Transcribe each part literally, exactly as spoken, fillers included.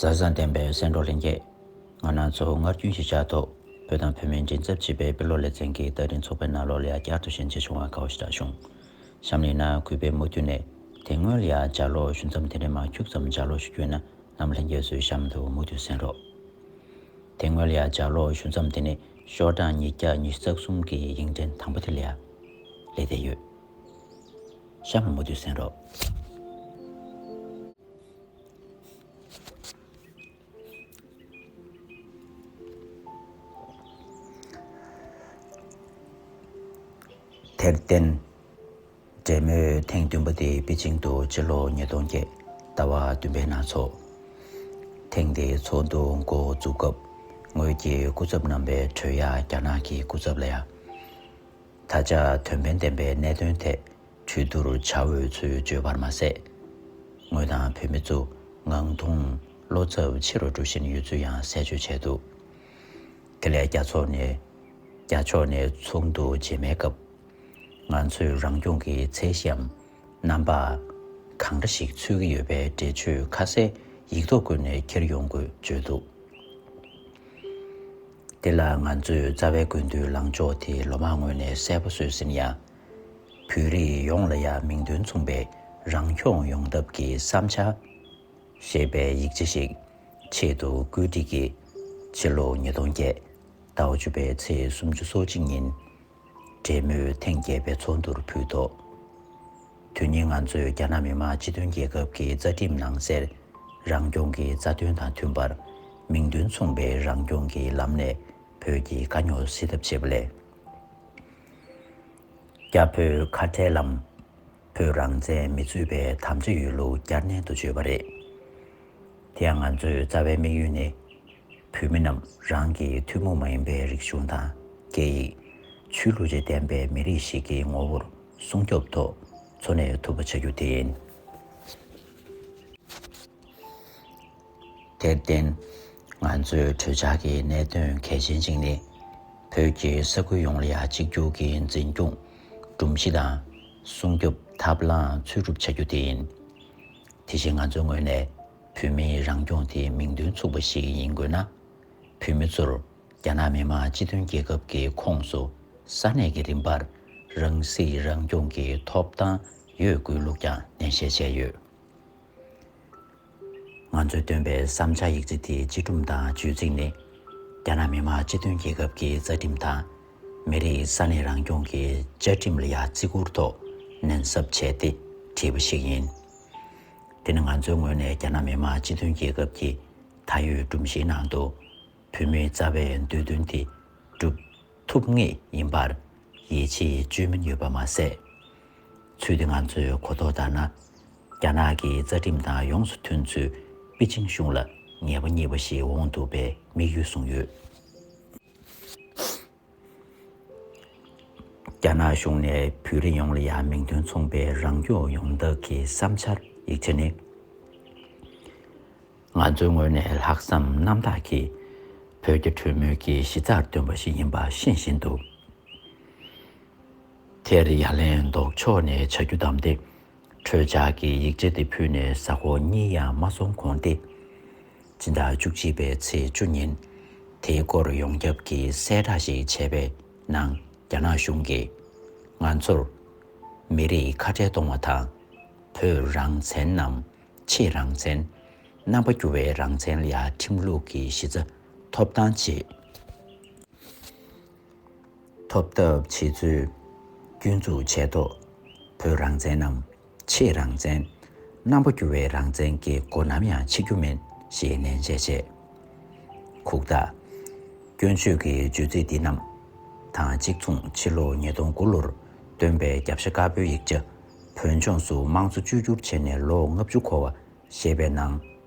བཟང་ལྡན་པའི་གསན་གྲོགས་ལྷན་རྒྱས། ང་རང་ཚོ་སྔར་རྒྱུན་གཞིས་ཆགས་ཐོག་བོད་དང་བོད་མིའི་མགྲིན་ཚབ་ཅེས་པའི་དཔེ་ཀློག་ལེ་ཚན་གྱི་བརྡ་འཕྲིན་ཚོགས་པའི་ནང་ལོགས་ལ་ཡང་བསྐྱར་དུ་ཞལ་མཇལ་བྱུང་བར་དགའ་བ་ཞེ་དྲག་བྱུང་། གཤམ་ལ་ན་གུས་པས་མུ་མཐུད་ནས་དེ་སྔོན་ལ་ཡང་ལྗགས་ཀློག་ཞུ་མཚམས་དེ་ནས་མར་ཁྱུག་ཙམ་ལྗགས་ཀློག་ཞུ་རྒྱུ་ཡིན་ན། རྣམ་པ་ལྷན་རྒྱས་ཚོས་གཤམ་དུ་མུ་མཐུད་གསན་རོགས། དེ་སྔོན་ལ་ཡང་ལྗགས་ཀློག་ཞུ་མཚམས་དེ་ནི་ཤོག་གྲངས་ཉིས་བརྒྱ་ཉི་ཤུ་རྩ་གསུམ་གྱི་ཡིག་ཕྲེང་དང་པོ་དེ་ལ་ཡང་སླེབས་བསྡད་ཡོད། གཤམ་མུ་མཐུད་གསན་རོགས། དེར་བརྟེན། འབྲེལ་མོལ་ཐེངས་བདུན་པ་དེ་པེ་ཅིང་དུ་ཕྱི་ལོ་ཉིས་སྟོང་བརྒྱད་ཟླ་བ་བདུན་པའི་ནང་ཚོགས། ཐེངས་འདིའི་ཚོགས་འདུ་འགོ་འཛུགས་སྐབས་ངོས་ཀྱི་སྐུ་ཚབ་རྣམ་པས་གྲོས་ཡ་རྒྱ་ནག་གི་སྐུ་ཚབ་ལ་ཡ། ད་ཆ་དོན་ཕན་ལྡན་པའི་གནད་དོན་ཐད་གྲོས་བསྡུར་བྱ་འོས་ཚུལ་བརྗོད་པར་མ་ཟད། ངོས་དང་བོད་མི་ཚོ་ངང་ཐུང་བློ་འཚབ་ཆེ་རུ་འགྲོ་བཞིན་ཡོད་ཚུལ་ཡང་གསལ་བརྗོད་བྱས་འདུག་དེ་ལས་རྒྱ་ཚོགས་ནས་རྒྱ་ཕྱོགས་ནས་ཚོགས་འདུ་རྗེས་མའི་སྐབས། ང་ཚོས་རང་སྐྱོང་གི་ཚད་གཞིའམ་རྣམ་པ་གང་འདྲ་ཞིག་འཚོལ་གྱི་ཡོད་པའི་འགྲེལ་བརྗོད་ཁ་གསལ་ཡིག་ཐོག་བཀོད་ནས་འཁྱེར་ཡོང་དགོས་བརྗོད་འདུག་དེ་ལ་ང་ཚོས་རྩ་བའི་དགོས་འདུན་ལངས་ཕྱོགས་དེ་ལོ་མང་སྔོན་ནས་གསལ་པོ་བཟོས་ཟིན་ཡང་། བོད་རིགས་ཡོངས་ལ་ཡང་མིང་དོན་མཚུངས་པའི་རང་སྐྱོང་ཡོང་ཐབས་ཀྱི་བསམ་འཆར་ཞེས་པའི་ཡིག་ཆ་ཞིག་ཆེད་དུ་བཀོད་སྒྲིག་གིས་ཕྱི་ལོ་ཉིས་སྟོང་བརྒྱད་ཟླ་བ་བཅུ་པའི་ཚེས་སུམ་ཅུ་སོ་གཅིག་ཉིན། འབྲེལ་མོལ་ཐེངས་བརྒྱད་པའི་ཚོགས་འདུར་ཕུལ་ཐོག་དོན་སྙིང་ང་ཚོས་རྒྱ་ནག་མི་དམངས་སྤྱི་མཐུན་རྒྱལ་ཁབ་ཀྱི་རྩ་ཁྲིམས་ནང་གསལ་རང་སྐྱོང་གི་རྩ་དོན་དང་མཐུན་པར་མིང་དོན་མཚུངས་པའི་རང་སྐྱོང་གི་ལམ་ནས་བོད་ཀྱི་དཀའ་རྙོག་སེལ་ཐབས་བྱེད་པ་ལས། རྒྱ་བོད་ཁ་བྲལ་ལམ། བོད་རང་བཙན་མི་རྩོད་པའི་དམ་བཅའ་ཡོད་ལུགས་བསྐྱར་ནན་དུ་བརྗོད་པ་རེད། དེ་ཡང་ང་ཚོའི་རྩ་བའི་དམིགས་ཡུལ་ནི། བོད་མི་རྣམས་རང་གི་ཐུན་མོང་མ་ཡིན་པའི་རིག་གཞུང་དང་སྐད་ཡིག་ཆོས་ལུགས་བཅས་ལྡན་པའི་མི་རིགས་ཤིག་གི་ངོ་བོར་སྲུང་སྐྱོབ་ཐོག་འཚོ་གནས་ཐུབ་པ་བྱ་རྒྱུ་དེ་ཡིན། དེར་བརྟེན། ང་ཚོའི་གྲོས་འཆར་གྱི་གནད་དོན་གལ་ཆེན་ཞིག་ནི། བོད་ཀྱི་ས་ཁུལ་ཡོངས་ལ་ཡང་གཅིག་གྱུར་གྱི་འཛིན་སྐྱོང་སྒྲོམ་གཞི་དང་སྲུང་སྐྱོབ་ཐབས་ལམ་འཚོལ་སྒྲུབ་བྱ་རྒྱུ་དེ་ཡིན། དེ་བཞིན་ང་ཚོའི་ངོས་ནས་བོད་མིའི་རང་སྐྱོང་དེ་མིང་དོན་མཚུངས་པ་ཞིག་ཡིན་དགོས་ན། བོད་མི་ཚོར་རྒྱ་ནག་མི་དམངས་སྤྱི་མཐུན་རྒྱལ་ཁབ་ཀྱི་ཁོངས་སུ་ས་གནས་ཀྱི་རིམ་པར་རང་སྲིད་རང་སྐྱོང་གི་ཐོབ་ཐང་ཡོད་དགོས་ལུགས་ཀྱང་ནན་བཤད་བྱས་ཡོད། ང་ཚོས་བཏོན་པའི་བསམ་འཆར་ཡིག་ཆ་དེའི་སྤྱི་སྒྲོམ་དང་བརྗོད་ཚིག་ནི། རྒྱ་ནག་མི་དམངས་སྤྱི་མཐུན་རྒྱལ་ཁབ་ཀྱི་རྩ་ཁྲིམས་དང་། མི་རིགས་ས་གནས་རང་སྐྱོང་གི་བཅའ་ཁྲིམས་ལ་ཡང་བརྩི་བཀུར་ཐོག་ནན་གསབ་བྱས་ཏེ་བྲིས་པ་ཞིག་ཡིན། དེ་ནི་ང་ཚོའི་ངོས་ནས་རྒྱ་ནག་མི་དམངས་སྤྱི་མཐུན་རྒྱལ་ཁབ་ཀྱི་ད་ཡོད་སྒྲོམ་གཞིའི་ནང་དུ། བོད་མིའི་རྩ་བའི་འདོད་འདུན་དེ་སྒྲུབ་ཐུབ་ངེས་ཡིན་པར་ཡིད་ཆེས་བཅོས་མིན་ཡོད་པ་མ་ཟད། ཚུལ་དེ་ང་ཚོས་གོ་རྟོགས་བཏང་ན། རྒྱ་ནག་གི་རྩ་ཁྲིམས་དང་ཡོངས་སུ་མཐུན་ཚུལ་པེ་ཅིང་གཞུང་ལ་ངེས་པ་རྙེད་པ་ཞིག་འོང་ཐུབ་པའི་དམིགས་ཡུལ་བཟུང་ཡོད། རྒྱ་ནག་གཞུང་ནས་བོད་རིགས་ཡོངས་ལ་ཡང་མིང་དོན་མཚུངས་པའི་རང་སྐྱོང་ཡོང་ཐབས་ཀྱི་བསམ་འཆར་ཡིག་ཆ་ནི། ང་ཚོའི་ངོས་ནས་ལྷག་བསམ་རྣམ་དག་གིས་བོད་རྒྱ་གྲོས་མོལ་གྱི་གཞི་རྩར་བཏོན་པ་ཞིག་ཡིན་པ་ཤེས་བཞིན་དུ། དེར་ཡ་ལན་ལྡོག་ཕྱོགས་ནས་བྱ་རྒྱུ་བདམས་ཏེ། གྲོས་འཆར་གྱི་ཡིག་ཆ་དེ་ཕུལ་ནས་གཟའ་འཁོར་གཉིས་ཡང་མ་སོང་གོང་སྟེ། སྤྱི་ཟླ་བཅུ་གཅིག་པའི་ཚེས་བཅུ་ཉིན། དེའི་སྐོར་ཡོངས་ཁྱབ་ཀྱི་གསལ་བསྒྲགས་ཤིག་བྱས་པའི་ནང་རྒྱ་ནག་གཞུང་གིས། ང་ཚོར། མི་རིགས་ཁ་བྲལ་གཏོང་བ་དང་། བོད་རང་བཙན་ནམ། ཕྱེད་རང་བཙན། རྣམ་པ་འགྱུར་བའི་རང་བཙན་ལ་ཡང་ཁྲིམས་ལུགས་ཀྱི་གཞི་རྩ་ཐོབ་ཐང་ཆེད། ཐོབ་ཐབས་བྱེད་ཚུལ་སྐྱོན་འཛུགས་བྱས་ཐོག་བོད་རང་བཙན་ནམ་ཕྱེད་རང་བཙན། རྣམ་པ་འགྱུར་བའི་རང་བཙན་གྱི་སྒོ་ནམ་ཡང་ཕྱེ་རྒྱུ་མིན་ཞེས་ནན་བཤད་བྱས། ཁུག་རྟ། སྐྱོན་བརྗོད་ཀྱི་བརྗོད་ཚིག་འདི་རྣམས་དང་གཅིག་མཚུངས་ཕྱི་ལོ་ཉིས་སྟོང་དགུ་ལོར་བཏོན་པའི་རྒྱབ་ཤ་དཀར་པོའི་ཡིག་ཆ་བོད་ལྗོངས་སུ་དམངས་གཙོ་བཅོས་བསྒྱུར་བྱས་ནས་ལོ་ལྔ་བཅུ་འཁོར་བ་ཞེས་པའི་ནང་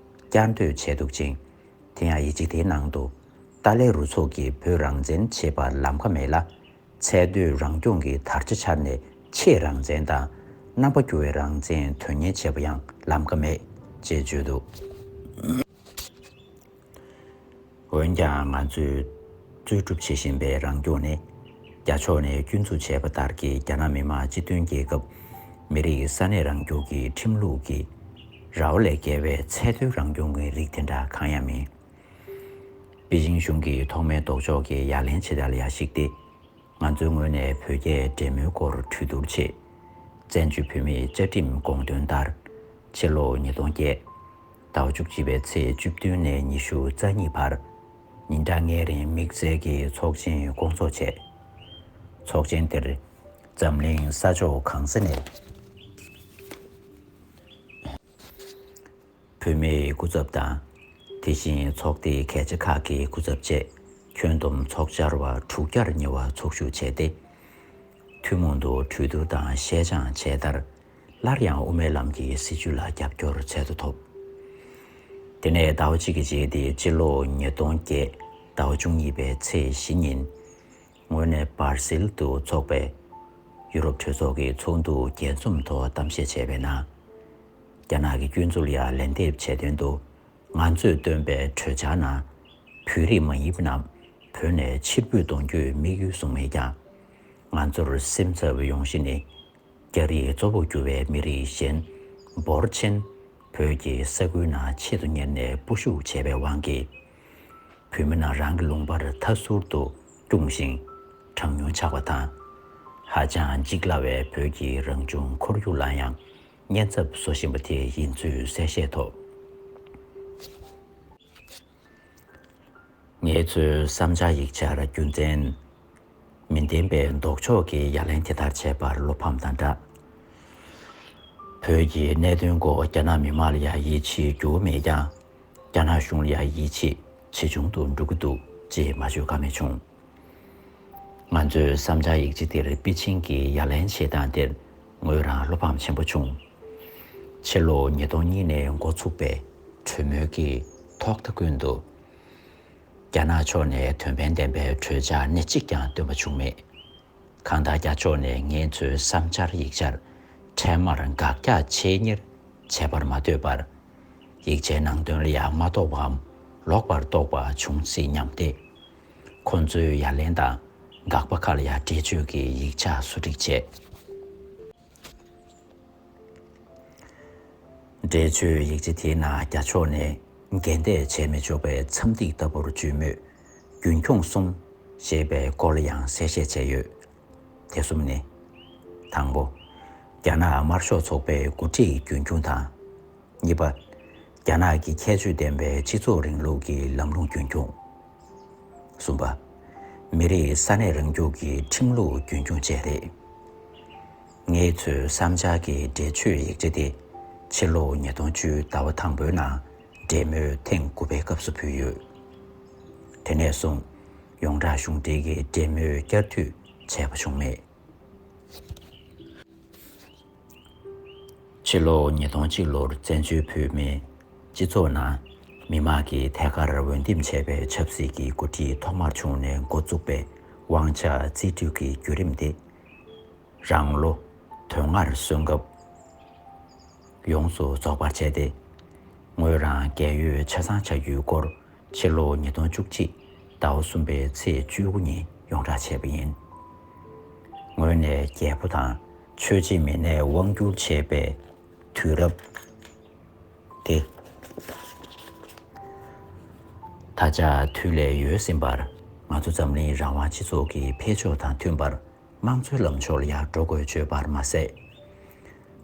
བསྐྱར་ཟློས་བྱས་འདུག་ཅིང་། དེ་ཡང་ཡིག་ཆ་དེའི་ནང་དུ། ཏཱ་ལའི་རུ་ཚོགས་ཀྱིས་བོད་རང་བཙན་བྱེད་པར་ལམ་ཁ་མེད་ལ། ཚད་མཐོའི་རང་སྐྱོང་གི་དར་ཆ་འཕྱར་ནས་ཕྱེད་རང་བཙན་དང་། རྣམ་པ་འགྱུར་བའི་རང་བཙན་དོན་གཉེར་བྱེད་པ་ཡང་ལམ་ཁ་མེད་ཅེས་བརྗོད་འདུག་འོན་ཀྱང་ང་ཚོས་རྩོད་སྒྲུབ་བྱེད་བཞིན་པའི་རང་སྐྱོང་ནི། རྒྱ་ཕྱོགས་ནས་སྐྱོན་འཛུགས་བྱས་པ་ལྟར་གྱི་རྒྱ་ནག་མི་དམངས་སྤྱི་མཐུན་རྒྱལ་ཁབ་མི་རིགས་ས་གནས་རང་སྐྱོང་གི་ཁྲིམས་ལུགས་ཀྱི་ ར་བ་ལས་བརྒལ་བའི་ཚད་མཐོའི་རང་སྐྱོང་གི་རིགས་དེ་འདྲ་གང་ཡང་མིན། པེ་ཅིང་གཞུང་གིས་ཐོག་མའི་ལྡོག་ཕྱོགས་ཀྱི་ཡ་ལན་ཇི་ལྟར་ཡར་གཞིགས་ཏེ། ང་ཚོའི་ངོས་ནས་བོད་རྒྱའི་འབྲེལ་མོལ་སྐོར་གྲོས་བསྡུར་ཆེད། བཙན་བྱོལ་བོད་མིའི་བཅའ་ཁྲིམས་དགོངས་དོན་ལྟར། ཕྱི་ལོ་ཉིས་སྟོང་བརྒྱད། ཟླ་བ་བཅུ་གཅིག་པའི་ཚེས་བཅུ་བདུན་ནས་ཉི་ཤུ་རྩ་གཉིས་བར། ཉིན་གྲངས་ལྔའི་རིང་དམིགས་བསལ་གྱི་ཚོགས་ཆེན་སྐོང་ཚོགས་བྱས། ཚོགས་ཆེན་དེར་འཛམ་གླིང་ས་ཕྱོགས་གང་ས་ནས་བོད་མིའི་སྐུ་ཚབ་དང་། དེ་བཞིན་ཚོགས་སྡེ་གལ་ཆེ་ཁག་གི་སྐུ་ཚབ་བཅས་ཁྱོན་བསྡོམས་ཚོགས་བཅར་བ་དྲུག་བརྒྱར་ཉེ་བ་ཚོགས་ཞུགས་བྱས་ཏེ། ཐུན་མོང་དུ་གྲོས་བསྡུར་དང་བཤད་སྦྱང་བྱས་མཐར། སླར་ཡང་དབུ་མའི་ལམ་གྱི་སྲིད་བྱུས་ལ་རྒྱབ་སྐྱོར་ཚད་མཐོ་ཐོབ། དེ་ནས་ཟླ་བ་གཅིག་གི་རྗེས་ཏེ་ཕྱི་ལོ་ཉིས་སྟོང་བརྒྱད། ཟླ་བ་བཅུ་གཉིས་པའི་ཚེས་བཞི་ཉིན། ངོས་ནས་སྦར་སིལ་དུ་འཚོགས་པའི་ཡུ་རོབ་གྲོས་ཚོགས་ཀྱི་ཚོགས་འདུ་རྒྱས་འཛོམས་ཐོག་གཏམ་བཤད་བྱས་པའི་ནང་། རྒྱ་ནག་གི་སྐྱོན་འཛུགས་ལ་ལན་འདེབས་བྱས་དོན་དུ། ང་ཚོས་བཏོན་པའི་གྲོས་འཆར་ནང་། བོད་རིགས་མ་ཡིན་པ་རྣམས་བོད་ནས་ཕྱིར་འབུད་གཏོང་རྒྱུའི་དམིགས་ཡུལ་བཟུང་མེད་ཀྱང་། ང་ཚོར་སེམས་འཚབ་ཡོང་གཞི་ནི། རྒྱ་རིགས་གཙོ་བོར་གྱུར་བའི་མི་རིགས་གཞན་འབོར་ཆེན་བོད་ཀྱི་ས་ཁུལ་ནང་ཆེད་དུ་གཉེར་ནས་སྤོ་བཤུག་བྱས་པའི་དབང་གིས། བོད་མི་རྣམས་རང་གི་ལུང་པར་མཐའ་ཟུར་དུ་བསྐྱུངས་ཤིང་གྲངས་ཉུང་ཆགས་པ་དང་། ཧ་ཅང་འཇིག་སླ་བའི་བོད་ཀྱི་རང་བྱུང་ཁོར་ཡུག་ལ་ཡང་ཉེན་ཚབས་བཟོ་བཞིན་པ་དེ་ཡིན་ཚུལ་གསལ་བཤད་ཐོབ། ངེད་ཚོའི་བསམ་འཆར་ཡིག་ཆར་རྒྱུ་མཚན་མི་ལྡན་པའི་ལྡོག་ཕྱོགས་ཀྱི་ཡ་ལན་དེ་ལྟར་བྱས་པར་བློ་ཕམ་དང་སྦྲགས། བོད་ཀྱི་གནད་དོན་སྐོར་རྒྱ་ནག་མི་མང་ལ་ཡང་ཡིད་ཆེས་འགྱུར་བ་མེད་ཀྱང་། རྒྱ་ནག་གཞུང་ལ་ཡང་ཡིད་ཆེས་ཇེ་ཆུང་དུ་འགྲོ་གི་འདུག་ཅེས་མ་བརྗོད་ཀ་མེད་བྱུང་། ང་ཚོའི་བསམ་འཆར་ཡིག་ཆ་དེར་པེ་ཅིང་གིས་ཡ་ལན་བྱེད་སྟངས་དེར་ངོས་རང་བློ་ཕམ་ཆེན་པོ་བྱུང་། ཕྱི་ལོ་ཉིས་སྟོང་གཉིས་ནས་འགོ་ཚུགས་པའི་གྲོས་མོལ་གྱི་ཐོག་མཐའ་ཀུན་ཏུ། རྒྱ་ནག་ཕྱོགས་ནས་དོན་ཕན་ལྡན་པའི་གྲོས་འཆར་སྣེ་གཅིག་ཀྱང་བཏོན་པ་བྱུང་མེད། གང་ལྟར་རྒྱ་ཕྱོགས་ནས་ངེད་ཚོའི་བསམ་འཆར་ཡིག་ཆར་འཕྲལ་མར་དགག་རྒྱག་ཆེད་གཉེར་བྱས་པར་མ་ལྟོས་པར། ཡིག་ཆའི་ནང་དོན་ལ་ཡང་མ་རྟོགས་པའམ་ལོག་པར་རྟོགས་པ་བྱུང་སྲིད་སྙམ་སྟེ། ཁོང་ཚོའི་ཡ་ལན་དང་དགག་པ་ཁག་ལ་ཡང་འགྲེལ་བརྗོད་ཀྱི་ཡིག་ཆ་བཟོ་སྒྲིག་བྱས། འགྲེལ་བརྗོད་ཡིག་ཆ་དེའི་ནང་རྒྱ་ཕྱོགས་ནས་འགལ་འདས་བྱས་མི་ཆོག་པའི་མཚམས་ཐིག་ལྟ་བུར་བརྗོད་མོད། རྒྱུན་འཁྱོངས་གསུམ་ཞེས་པའི་སྐོར་ལ་ཡང་གསལ་བཤད་བྱས་ཡོད། དེ་གསུམ་ནི། དང་པོ། རྒྱ་ནག་དམར་ཤོག་ཚོགས་པའི་འགོ་ཁྲིད་རྒྱུན་འཁྱོངས་དང་། གཉིས་པ། རྒྱ་ནག་གི་ཁྱད་ཆོས་ལྡན་པའི་སྤྱི་ཚོགས་རིང་ལུགས་ཀྱི་ལམ་ལུགས་རྒྱུན་འཁྱོངས། གསུམ་པ། མི་རིགས་ས་གནས་རང་སྐྱོང་གི་ཁྲིམས་ལུགས་རྒྱུན་འཁྱོངས་བཅས་རེད། ངེད་ཚོའི་བསམ་འཆར་གྱི་འགྲེལ་བརྗོད་ཡིག་ཆ་དེ་ཕྱི་ལོ་ཉིས་སྟོང་བཅུ་ཟླ་བ་དང་པོའི་ནང་འབྲེལ་མོལ་ཐེངས་དགུ་པའི་སྐབས་སུ་ཕུལ་ཡོད། དེ་ནས་བཟུང་ཡོངས་གྲགས་གཞུང་འབྲེལ་གྱི་འབྲེལ་མོལ་བསྐྱར་མཐུད་བྱས་པ་བྱུང་མེད། ཕྱི་ལོ་ཉིས་སྟོང་གཅིག་ལོར་བཙན་བྱོལ་བོད་མིའི་སྤྱི་ཚོགས་ནང་མི་མང་གིས་ཐད་ཀར་འོས་འདེམས་བྱས་པའི་ཆབ་སྲིད་ཀྱི་འགོ་ཁྲིད་ཐོག་མར་བྱུང་ནས་འགོ་བཙུགས་པའི་དབང་ཆ་རྩིས་སྤྲོད་ཀྱི་བརྒྱུད་རིམ་དེ། རང་ལོ་དོན་ལྔར་སོན་སྐབས་ཡོངས་སུ་རྫོགས་པར་བྱས་ཏེ། ངོས་རང་རྒས་ཡོལ་ཆ་ཚང་བྱ་རྒྱུའི་སྐོར་ཕྱི་ལོ་ཉིས་སྟོང་བཅུ་གཅིག་ཟླ་བ་གསུམ་པའི་ཚེས་བཅུ་དགུ་ཉིན་ཡོངས་གྲགས་བྱས་པ་ཡིན། ངོས་ནས་རྒྱལ་པོ་དང་ཆོས་བྱེད་མི་སྣས་དབང་བསྒྱུར་བྱས་པའི་དུས་རབས་དེ། ད་ཆ་དུས་ལས་ཡོལ་ཟིན་པར། ང་ཚོ་འཛམ་གླིང་རང་དབང་སྤྱི་ཚོགས་ཀྱི་འཕེལ་ཕྱོགས་དང་མཐུན་པར་དམངས་གཙོའི་ལམ་ཕྱོགས་ལ་ཡང་འགྲོ་དགོས་བརྗོད་པར་མ་ཟད།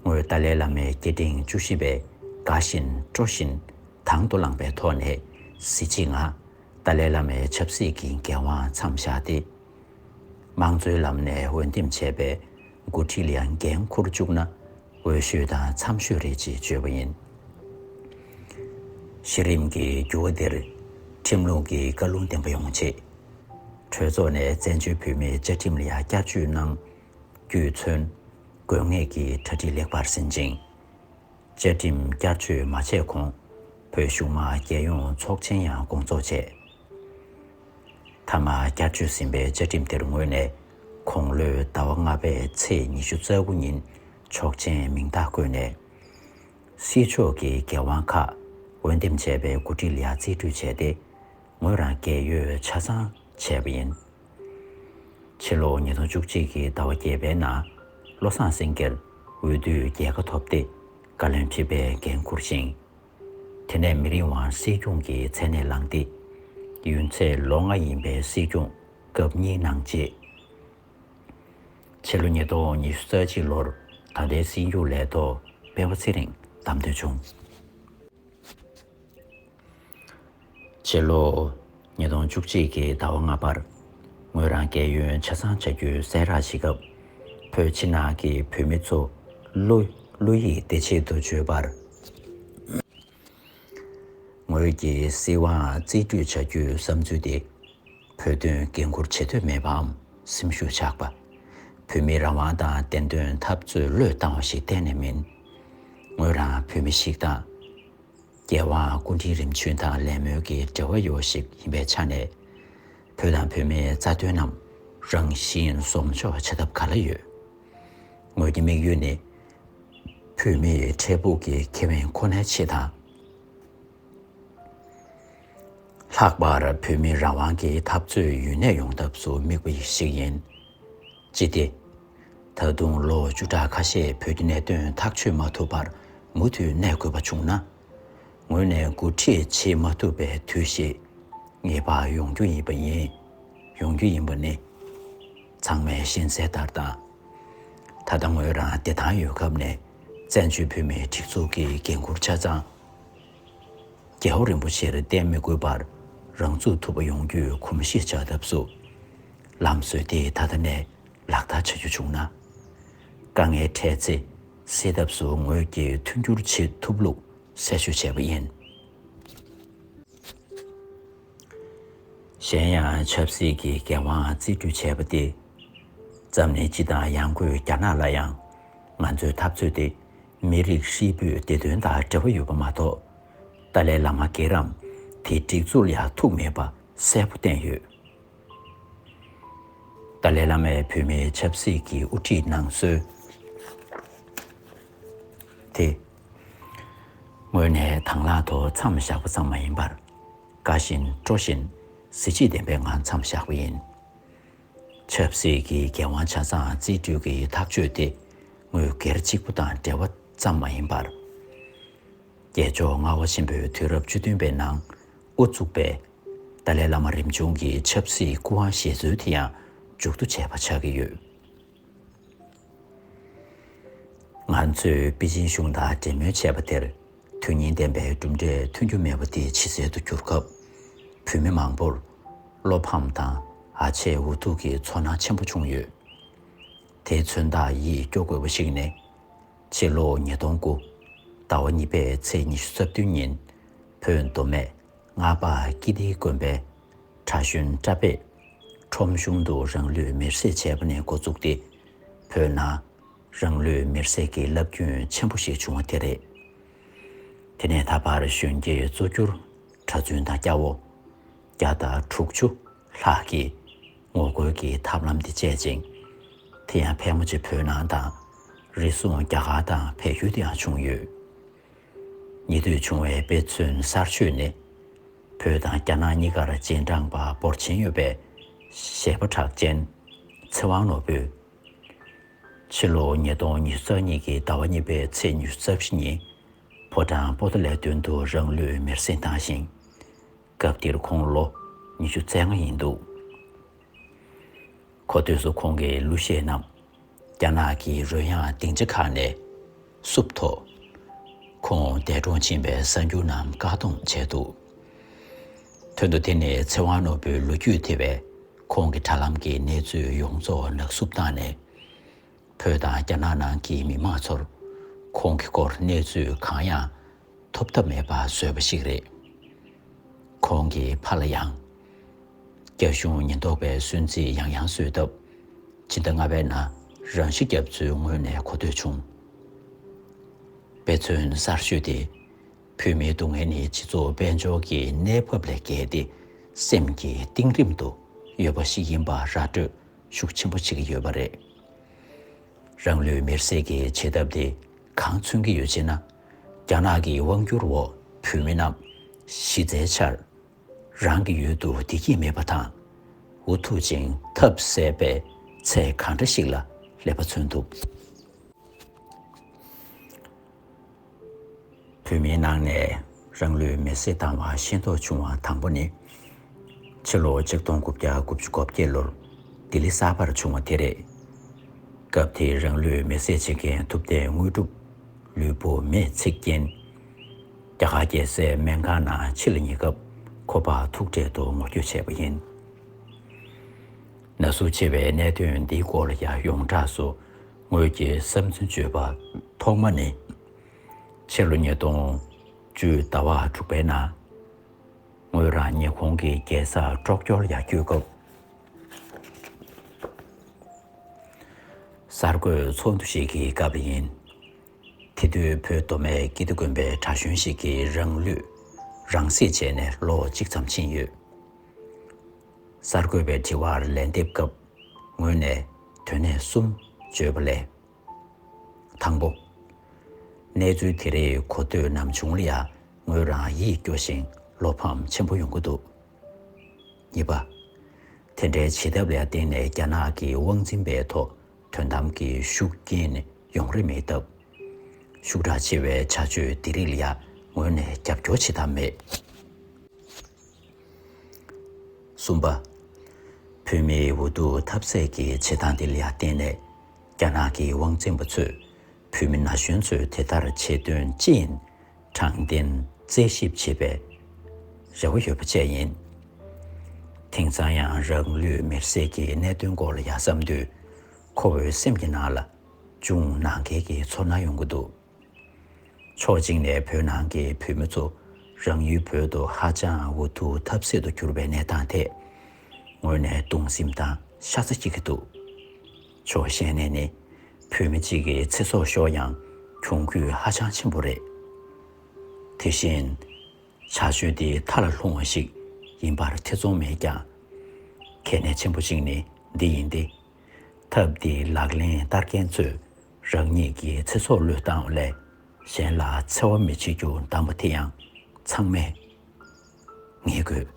ངོས་ཏཱ་ལའི་བླ་མའི་སྐྱེ་ཕྲེང་བཅུ་བཞི་པས་དགའ་བཞིན་སྤྲོ་བཞིན་དང་དུ་བླངས་པའི་ཐོག་ནས། གཟི་བརྗིད་ངང་ཏཱ་ལའི་བླ་མའི་ཆབ་སྲིད་ཀྱི་འགན་དབང་མཚམས་བཞག་སྟེ། དམངས་གཙོའི་ལམ་ནས་འོས་འདེམས་བྱས་པའི་འགོ་ཁྲིད་ལ་ཡང་འགན་འཁུར་བཅུག་ན་འོས་ཤོས་དང་འཚམ་ཤོས་རེད་ཅེས་བརྗོད་པ་ཡིན། གཞི་རིམ་གྱི་འགྱུར་བ་འདིར་ཁྲིམས་ལུགས་ཀྱི་བཀའ་ལུང་ལྡན་པ་ཡོང་ཆེད། གྲོས་ཚོགས་ནས་བཙན་བྱོལ་བོད་མིའི་བཅའ་ཁྲིམས་ལ་ཡང་བསྐྱར་བཅོས་གནང་རྒྱུས་མཚོན། དགོས་ངེས་ཀྱི་གྲ་སྒྲིག་ལེགས་པར་ཟིན་ཅིང་། བཅའ་ཁྲིམས་བསྐྱར་བཅོས་མ་བྱས་གོང་། བོད་གཞུང་མང་རྒྱལ་ཡོངས་ཚོགས་ཆེན་ཡང་སྐོང་ཚོགས་བྱས། མཐའ་མ་བསྐྱར་བཅོས་ཟིན་པའི་བཅའ་ཁྲིམས་དེར་ངོས་ནས་དགུང་ལོའི་ཟླ་བ་ལྔ་པའི་ཚེས་ཉི་ཤུ་རྩ་དགུ་ཉིན་ཆོག་མཆན་མིང་རྟགས་བཀོད་ནས། སྲིད་ཕྱོགས་ཀྱི་འགན་དབང་ཁག་འོས་འདེམས་བྱས་པའི་འགོ་ཁྲིད་ལ་ཡང་རྩིས་སྤྲོད་བྱས་ཏེ། ངོས་རང་རྒས་ཡོལ་ཆ་ཚང་བྱས་པ་ཡིན། ཕྱི་ལོ་ཉིས་སྟོང་བཅུ་གཅིག་གི་ཟླ་བ་བརྒྱད་པའི་ནང་བློ་བཟང་སེང་གེར་འོས་བསྡུའི་རྒྱལ་ཁ་ཐོབ་སྟེ། བཀའ་བློན་ཁྲི་པས་འགན་འཁུར་ཞིང་། དེ་ནས་མི་རིང་བར་སྲིད་སྐྱོང་གི་མཚན་གནས་བླངས་ཏེ། ཡུན་ཚད་ལོ་ལྔ་ཡིན་པའི་སྲིད་སྐྱོང་སྐབས་གཉིས་གནང་རྗེས། ཕྱི་ལོ་ཉིས་སྟོང་ཉི་ཤུ་རྩ་གཅིག་ལོར་ད་ལྟའི་སྲིད་སྐྱོང་ལས་ཐོག་སྤེན་པ་ཚེ་རིང་བདམས་ཐོན་བྱུང་། ཕྱི་ལོ་ཉིས་སྟོང་བཅུ་གཅིག་གི་ཟླ་བ་ལྔ་པར། ངོས་རང་རྒས་ཡོལ་ཆ་ཚང་བྱ་རྒྱུའི་གསལ་བསྒྲགས་བྱེད་སྐབས། བོད་ཕྱི་ནང་གི་བོད་མི་ཚོ་བློ་བློ་ཡིད་བདེ་ཆེད་དུ་བརྗོད་པར། ངོས་ཀྱིས་སྲིད་དབང་རྩིས་སྤྲོད་བྱ་རྒྱུའི་བསམ་ཚུལ་དེ། བོད་དོན་འགན་འཁུར་བྱེད་འདོད་མེད་པའམ་སེམས་ཤུགས་ཆག་པ། བོད་མིའི་རང་དབང་དང་བདེན་དོན་འཐབ་རྩོད་བློས་བཏང་བ་ཞིག་གཏན་ནས་མིན། ངོས་རང་བོད་མི་ཞིག་དང་། རྒྱལ་དབང་སྐུ་ཕྲེང་རིམ་བྱོན་དང་ལས་སྨོན་གྱི་འབྲེལ་བ་ཡོད་ཞིག་ཡིན་པའི་ཆ་ནས། བོད་དང་བོད་མིའི་རྩ་དོན་རྣམས་རང་བཞིན་བཟོ་འཇོག་བྱ་ཐབས་ག་ལ་ཡོད། ངོས་ཀྱི་དམིགས་ཡུལ་ནི། བོད་མིའི་འཕྲལ་ཕུགས་ཀྱི་ཁེ་ཕན་ཁོ་ནའི་ཆེད་དང་། ལྷག་པར་བོད་མིའི་རང་དབང་གི་འཐབ་རྩོད་ཡུན་གནས་ཡོང་ཐབས་སུ་དམིགས་པ་ཞིག་ཡིན། ཅི་སྟེ། ད་དུང་ལོ་བཅུ་ཕྲག་ཁ་ཤས་བོད་ཀྱི་གནད་དོན་ཐག་གཅོད་མ་ཐུབ་པར་མུ་མཐུད་གནས་དགོས་པ་བྱུང་ན། ངོས་ནས་འགོ་ཁྲིད་བྱེད་མ་ཐུབ་པའི་དུས་ཤིག་ངེས་པར་ཡོང་རྒྱུ་ཡིན་པ་ཡིན། ཡོང་རྒྱུ་ཡིན་པ་ནི། ཚང་མས་ཤེས་གསལ་ལྟར་དང་། ད་ལྟ་ངོས་རང་བདེ་ཐང་ཡོད་སྐབས་ནས་བཙན་བྱོལ་བོད་མིའི་སྒྲིག་འཛུགས་ཀྱི་འགན་འཁུར་ཆ་ཚང་། རྒྱལ་བ་རིན་པོ་ཆེར་བརྟེན་མི་དགོས་པར་རང་ཚུགས་ཐུབ་པ་ཡོང་རྒྱུའི་གོམས་གཤིས་ཆགས་ཐབས་སུ། ལམ་སྲོལ་དེ་ད་ལྟ་ནས་ལག་བསྟར་བྱ་རྒྱུ་བྱུང་ན། དཀའ་ངལ་འཕྲད་ཚེ་སེལ་ཐབས་སུ་ངོས་ཀྱིས་མཐུན་འགྱུར་བྱེད་ཐུབ་ལུགས་གསལ་བརྗོད་བྱས་པ་ཡིན། གཞན་ཡང་ཆབ་སྲིད་ཀྱི་འགན་དབང་རྩིས་སྤྲོད་བྱས་པ་སྟེ། འཛམ་གླིང་སྤྱི་དང་ཡང་སྒོས་རྒྱ་ནག་ལ་ཡང་ང་ཚོའི་འཐབ་རྩོད་དེ་མི་རིགས་ཧྲིལ་པོའི་བདེ་དོན་དང་འབྲེལ་བ་ཡོད་པ་མ་གཏོགས། ཏཱ་ལའི་བླ་མ་སྒེར་རམ་དེའི་སྒྲིག་འཛུགས་ལ་ཡང་ཐུག་མེད་པ་གསལ་པོ་བསྟན་ཡོད། ཏཱ་ལའི་བླ་མས་བོད་མིའི་ཆབ་སྲིད་ཀྱི་དབུ་ཁྲིད་གནང་སྲོལ་དེ། ངོས་ནས་དང་བླངས་ཐོག་མཚམས་བཞག་པ་ཙམ་མ་ཡིན་པར། དགའ་བཞིན་སྤྲོ་བཞིན་གཟི་བརྗིད་ལྡན་པའི་ངང་མཚམས་བཞག་པ་ཡིན། ཆབ་སྲིད་ཀྱི་འགན་དབང་ཆ་ཚང་རྩིས་སྤྲོད་ཀྱི་ཐག་གཅོད་དེ་ངོས་སྒེར་གཅིག་པུ་དང་འབྲེལ་བ་ཙམ་མ་ཡིན་པར། རྒྱལ་མཆོག་ལྔ་པ་ཆེན་པོས་དུས་རབས་བཅུ་བདུན་པའི་ནང་དབུ་བཙུགས་པའི་ཏཱ་ལའི་བླ་མ་རིམ་བྱུང་གི་ཆབ་སྲིད་སྐུ་དབང་བཞེས་ཚུལ་དེ་ཡང་མཇུག་བསྡུ་བྱས་པ་ཆགས་ཀྱི་ཡོད། ང་ཚོས་པེ་ཅིན་གཞུང་དང་འབྲེལ་མོལ་བྱས་པ་དེར་དོན་སྙིང་ལྡན་པའི་གྲུབ་འབྲས་ཐོན་རྒྱུ་མེད་པ་དེ་ཇེ་གསལ་དུ་གྱུར་སྐབས། བོད་མི་མང་པོར་བློ་ཕམ་དང་ཨ་ཆད་འུ་ཐུག་གི་ཚོར་སྣང་ཆེན་པོ་བྱུང་ཡོད། དེའི་མཚོན་རྟགས་ཡིད་སྐྱོ་དགོས་པ་ཞིག་ནི། ཕྱི་ལོ་ཉིས་སྟོང་དགུ་ཟླ་བ་གཉིས་པའི་ཚེས་ཉི་ཤུ་རྩ་བདུན་ཉིན། བོད་མདོ་སྨད་རྔ་པ་ཀིརྟིའི་དགོན་པའི་གྲྭ་གཞོན་བཀྲ་བྷེས་ཁྲོམ་གཞུང་དུ་རང་ལུས་མེར་སྲེག་བྱས་པ་ནས་འགོ་བཙུགས་ཏེ། བོད་ནང་རང་ལུས་མེར་སྲེག་གི་རླབས་རྒྱུན་ཆེན་པོ་ཞིག་བྱུང་བ་དེ་རེད། དེ་ནས་ད་བར་གཞོན་སྐྱེས་གཙོ་གྱུར་གྲྭ་བཙུན་དང་སྐྱ་བོ་བརྒྱ་དང་དྲུག་ཅུ་ལྷག་གིས་ངོ་རྒོལ་གྱི་ཐབས་ལམ་འདི་སྤྱད་ཅིང་། དེ་ཡང་ཕལ་མོ་ཆེ་བོད་ནང་དང་རེ་ཟུང་རྒྱ་གར་དང་བལ་ཡུལ་དུ་ཡང་བྱུང་ཡོད། ཉེ་དུས་བྱུང་བའི་དཔེ་མཚོན་གསར་ཤོས་ནི། བོད་དང་རྒྱ་ནག་གཉིས་ཀར་རྗེས་འབྲང་པ་འབོར་ཆེན་ཡོད་པའི་གཞས་པ་གྲགས་ཅན་ཚེ་དབང་ནོར་བུས། ཕྱི་ལོ་ཉིས་སྟོང་ཉི་ཤུ་རྩ་གཉིས་ཀྱི་ཟླ་བ་གཉིས་པའི་ཚེས་ཉི་ཤུ་རྩ་བཞི་ཉིན། ཕོ་བྲང་པོ་ཏཱ་ལའི་མདུན་དུ་རང་ལུས་མེར་སྲེག་བཏང་ཞིང་། སྐབས་དེར་ཁོང་ལོ་ཉི་ཤུ་རྩ་ལྔ་ཡིན་འདུག། གོ་ཐོས་སུ་ཁོང་གི་གླུ་གཞས་རྣམས་རྒྱ་ནག་གི་རོལ་དབྱངས་སྡིངས་ཆ་ཁག་ནས་བསུབས་ཐོག། ཁོང་འདས་གྲོངས་ཕྱིན་པའི་གསར་འགྱུར་རྣམས་བཀག་སྡོམ་བྱས་འདུག། དོན་དུ་དེ་ནི་ཚེ་དབང་ནོར་བུའི་ལོ་རྒྱུས་ཐེ་བའི་ཁོང་གི་དྲ་ལམ་གྱི་གནས་ཚུལ་ཡོངས་རྫོགས་ནག་བསུབ་བཏང་ནས། བོད་དང་རྒྱ་ནག་ནང་གི་མི་མང་ཚོར་ཁོང་གི་སྐོར་གནས་ཚུལ་གང་ཡང་ཐོབ་ཐབས་མེད་པ་བཟོས་པ་ཞིག་རེད། ཁོང་གི་ཕ་ལ་ཡང་། རྒྱ་གཞུང་ཉེན་རྟོག་པས་སུན་གཙེར་ཡང་ཡང་བཟོས་སྟབས། ཕྱི་ཟླ་ལྔ་པའི་ནང་རང་ཤི་བརྒྱབ་ཚུལ་ངོས་ནས་གོ་ཐོས་བྱུང་། དཔེ་མཚོན་གསར་ཤོས་དེ། བོད་མིའི་སྡུག་བསྔལ་ནི་སྤྱི་ཚོགས་དཔལ་འབྱོར་གྱི་གནས་བབ་ལས་བརྒལ་ཏེ་སེམས་ཀྱི་གཏིང་རིམ་དུ་ཡོད་པ་ཞིག་ཡིན་པ་ར་སྤྲོད་ཤུགས་ཆེན་པོ་བྱེད་ཀྱི་ཡོད་པ་རེད། རང་ལུས་མེར་སྲེག་གི་བྱེད་ཐབས་དེ་གང་མཚོན་གྱི་ཡོད་ཅེ་ན། རྒྱ་ནག་གི་དབང་སྒྱུར་འོག་བོད་མི་རྣམས་གཞི་རྩའི་ཆར་རང་གི་ཡུལ་དུ་བདེ་སྐྱིད་མེད་པ་དང་། འུ་ཐུག་ཅིང་ཐབས་ཟད་པའི་ཚད་གང་འདྲ་ཞིག་ལ་སླེབས་པ་མཚོན་ཐུབ། བོད་མིའི་ནང་ནས་རང་ལུས་མེར་སྲེག་བཏང་བ་ཤེས་རྟོགས་བྱུང་བ་དང་པོ་ནི། ཕྱི་ལོ་ཆིག་སྟོང་དགུ་བརྒྱ་དགུ་བཅུ་གོ་བརྒྱད་ལོར་ལྡི་ལི་གསར་པར་བྱུང་བ་དེ་རེད། སྐབས་དེའི་རང་ལུས་མེར་སྲེག་བྱེད་མཁན་ཐུབ་བསྟན་དངོས་གྲུབ་ལུས་པོ་མེས་ཚིག་རྐྱེན། རྒྱ་གར་རྒྱལ་སའི་སྨན་ཁང་ནང་འཆི་ལ་ཉེ་སྐབས་ཁོ་པ་ཐུག་འཕྲད་དུ་ངོ་སྐྱོད་བྱས་པ་ཡིན། ན་ཟུག་ཆེ་བའི་གནད་དོན་འདིའི་སྐོར་ལ་ཡང་ཡོངས་གྲགས་སུ་ངོས་ཀྱི་བསམ་ཚུལ་བརྗོད་པ་ཐོག་མ་ནི། ཕྱི་ལོ་ཉིས་སྟོང་བཅུ་ཟླ་བ་དྲུག་པའི་ནང་། ངོས་རང་ཉི་ཧོང་གི་རྒྱལ་སར་སྲོག་སྐྱོར་ཡར་བསྐྱོད་སྐབས། གསར་འགོད་ཚོགས་འདུ་ཞིག་གི་སྐབས་ཡིན། དེ་དུས་བོད་མདོ་སྨད་ཀིརྟི་དགོན་པའི་གྲྭ་གཞོན་ཞིག་གིས་རང་ལུས་རང་བསྲེགས་བྱས་ནས་ལོ་གཅིག་ཙམ་ཕྱིན་ཡོད། གསར་འགོད་པའི་དྲི་བར་ལན་འདེབས་སྐབས་ངོས་ནས་དོན་གནད་གསུམ་བརྗོད་པ་ལས། དང་པོ། གནས་ཚུལ་དེ་རིགས་གོ་ཐོས་ནམ་བྱུང་ལ་ཡང་ངོས་རང་ཡིད་སྐྱོ་ཞིང་བློ་ཕམ་ཆེན་པོ་ཡོང་གི་འདུག་གཉིས་པ། དེ་འདྲའི་བྱེད་ཐབས་ལ་བརྟེན་ནས་རྒྱ་ནག་གི་དབང་འཛིན་པའི་ཐོག་དོན་དམ་གྱི་ཤུགས་རྐྱེན་ཡོང་རེ་མེད་སྟབས། ཤུགས་དྲག་ཆེ་བའི་བྱ་སྤྱོད་འདི་རིགས་ལ་ཡང་ངོས་ནས་རྒྱབ་སྐྱོར་བྱེད་ཐབས་མེད། གསུམ་པ། བོད་མིའི་འུ་ཐུག་ཐབས་ཟད་ཀྱི་བྱེད་སྟངས་འདི་ལ་ཡང་བརྟེན་ནས་རྒྱ་ནག་གི་དབང་འཛིན་པ་ཚོས་བོད་མི་ན་གཞོན་ཚོས་དེ་ལྟར་བྱེད་དོན་ཅི་ཡིན་དྲང་བདེན་རྩད་ཞིབ་བྱེད་པའི་རེ་བ་ཡོད་པ་བཅས་ཡིན། དེང་སང་ཡང་རང་ལུས་མེར་སྲེག་གི་གནད་དོན་སྐོར་ལ་ཡང་བསམ་དུས་ཁོ་བོའི་སེམས་ཀྱི་ནང་ལ་ཅུང་ནང་འགལ་གྱི་ཚོར་སྣང་ཡོང་གི་འདུག་ཕྱོགས་གཅིག་ནས་བོད་ནང་གི་བོད་མི་ཚོ་རང་ཡུལ་བོད་དུ་ཧ་ཅང་འུ་ཐུག་ཐབས་ཟད་དུ་གྱུར་པའི་གནས་སྟངས་ཐད་ངོས་ནས་གདུང་སེམས་དང་ཤ་ཚ་སྐྱེ་གི་འདུག་ཕྱོགས་གཞན་ནས་ནི་བོད་མི་གཅིག་གི་ཚེ་སྲོག་ཤོར་ཡང་གྱོང་གུད་ཧ་ཅང་ཆེན་པོ་རེད། དེ་བཞིན་བྱ་སྤྱོད་འདི་མཐའ་ལ་ལྷུང་བ་ཞིག་ཡིན་པར་ཐེ་ཚོམ་མེད་ཀྱང་། གལ་གནད་ཆེན་པོ་གཅིག་ནི་འདི་ཡིན་ཏེ། ཐབས་འདི་ལག་ལེན་བསྟར་མཁན་ཚོས་རང་ཉིད་ཀྱི་ཚེ་སྲོག་བློས་བཏང་བ་ལས་གཞན་ལ་འཚེ་བ་མི་བྱེད་རྒྱུ་གདམས་པ་དེ་ཡང་ཚང་མས་ངེས་དགོས།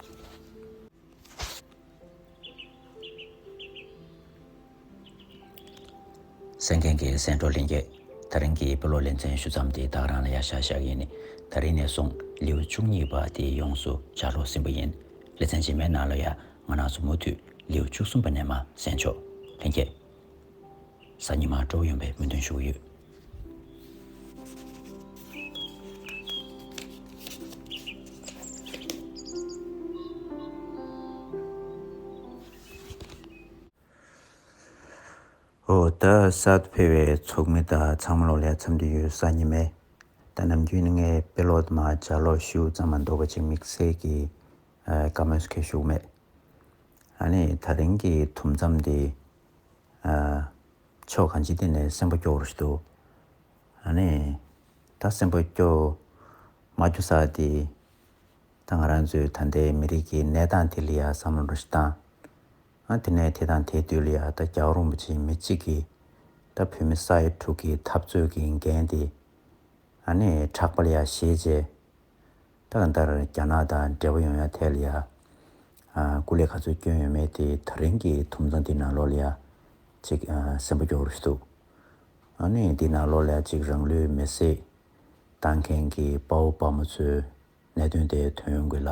གསན་མཁན་གྱི་གསན་གྲོགས་ལྷན་རྒྱས། ད་རིང་གི་དཔེ་ཀློག་ལེ་ཚན་ཞུ་མཚམས་འདི་ད་ག་རང་ལ་ཡར་བཞག་བཞག་གི་ཡིན། ད་རིང་ནས་བཟུང་ལེའུ་བཅུ་གཉིས་པ་དེ་ཡོངས་སུ་ལྗགས་ཀློག་ཟིན་པ་ཡིན། ལེ་ཚན་རྗེས་མའི་ནང་ལ་ཡང་ང་རང་ཚོ་མུ་མཐུད་ལེའུ་བཅུ་གསུམ་པ་ནས་མར་གསན་ཆོག་ལྷན་རྒྱས། གཟའ་ཉི་མ་སྤྲོ་པོ་ཡོང་བའི་སྨོན་འདུན་ཞུ་གི་ཡོད། འོ་ད་གསར་དུ་ཕེབས་པའི་ཚོགས་མི་དང་ཚང་མ་ལོ་ལ་འཚམས་འདྲི་ཡོད། གཟའ་ཉི་མའི་ད་ནམ་རྒྱུན་ནི་ངས་དཔེ་ཀློག་དང་མ་ལྗགས་ཀློག་ཞུ་ཙམ་མ་གཏོགས་པ་ཅིག་དམིགས་བསལ་གྱི་ཨ་བཀའ་མོལ་སྐད་ཞུ་གི་མེད། ཨ་ནི་ད་རིང་གི་དུམ་མཚམས་འདི་ཨ་ཕྱོགས་གང་ཅིའི་ཐད་ནས་སེམས་པ་སྐྱོ་བོ་ཞིག་འདུག་ཨ་ནི་ད་སེམས་པ་སྐྱོ་མ་སྐྱོ་ས་དེ། ད་ང་རང་ཚོའི་ད་ལྟའི་མི་རིགས་ཀྱི་གནས་སྟངས་དེ་ལ་ཡ་བསམ་བློ་འདྲ་ཞིག་བཏང་། ཨ་དེ་ནས་དེ་དང་དེའི་དུས་ལ་ཡ་ད་རྒྱལ་བ་རིན་པོ་ཆེའི་མི་གཅིག་གིས་ད་བོད་མི་ས་ཡ་དྲུག་གི་འཐབ་རྩོད་ཀྱི་འགན་དེ་ཨ་ནི་ཕྲག་པ་ལ་ཡ་བཞེས་རྗེས། ད་གང་ལྟར་རྒྱ་ནག་དང་འབྲེལ་བ་ཡོང་ཡ་ཐད་ལ་ཡ་ཨ་སྐུ་ལས་ག་ཚོད་བསྐྱོན་ཡོད་མེད་དེ་ད་རིང་གི་དུམ་མཚམས་འདི་ནང་ལོགས་ལ་ཡ་ཅིག་ཨ་སེམས་པ་སྐྱོ་བོ་ཞིག་འདུག་ཨ་ནི་འདི་ནང་ལོགས་ལ་ཡ་ཅིག་རང་ལུས་མེར་སྲེག་བཏང་མཁན་གྱི་དཔའ་བོ་དཔའ་མོ་ཚོའི་གནད་དོན་དེ་ཐོན་ཡོང་གི་ལ།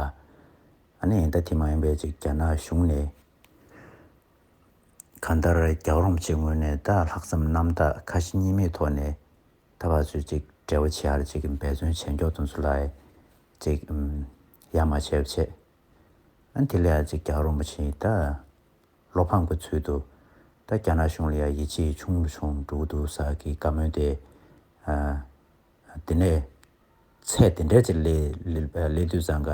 ཨ་ནི་ད་དེ་མ་ཡིན་པའི་ཅིག་རྒྱ་ནག་གཞུང་ནས་གང་ལྟར་རྒྱལ་བ་རིན་པོ་ཆེའི་ངོས་ནས་ད་ལྷག་བསམ་རྣམ་དག་ཁ་ཞེ་གཉིས་མེད་ཐོག་ནས་ད་ཕར་ཚུར་ཅིག་འབྲེལ་བ་བྱེད་ཡར་ཅིག་འབད་བརྩོན་བྱས་མགྱོགས་དུས་ཚོད་ལ་ཅིག་ཡ་མ་བྱས་པ་བྱས། ཨ་ནི་དེ་ལ་ཡ་ཅིག་རྒྱལ་བ་རིན་པོ་ཆེ་ད་བློ་ཕམ་གྱི་ཚུལ་དུ་ད་རྒྱ་ནག་གཞུང་ལ་ཡ་ཡིད་ཆེས་ཆུང་རུ་ཆུང་འགྲོ་གི་འདུག་ཟེར་གྱི་བཀའ་མོལ་དེ་ཨ། དེ་ནས་ཚད་དེ་འདྲའི་ཅིག་སླེབས་སླེབས་སླེབས་དུས་ཙང་ཀ་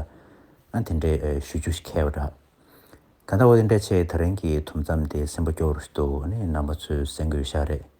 ཨ་དེ་འདྲའི་ཨ་ཞུ་རྒྱུ་ཞིག་ཁེལ་བ་འདྲ། གང་ལྟར་འོ་དེ་འདྲ་བྱས་ད་རིང་གི་དུམ་མཚམས་དེ་སེམས་པ་སྐྱོ་བོ་ཞིག་འདུག་ཨ་ནི་རྣམ་པ་ཚོས་གསན་དགོས་ཤག་རེད།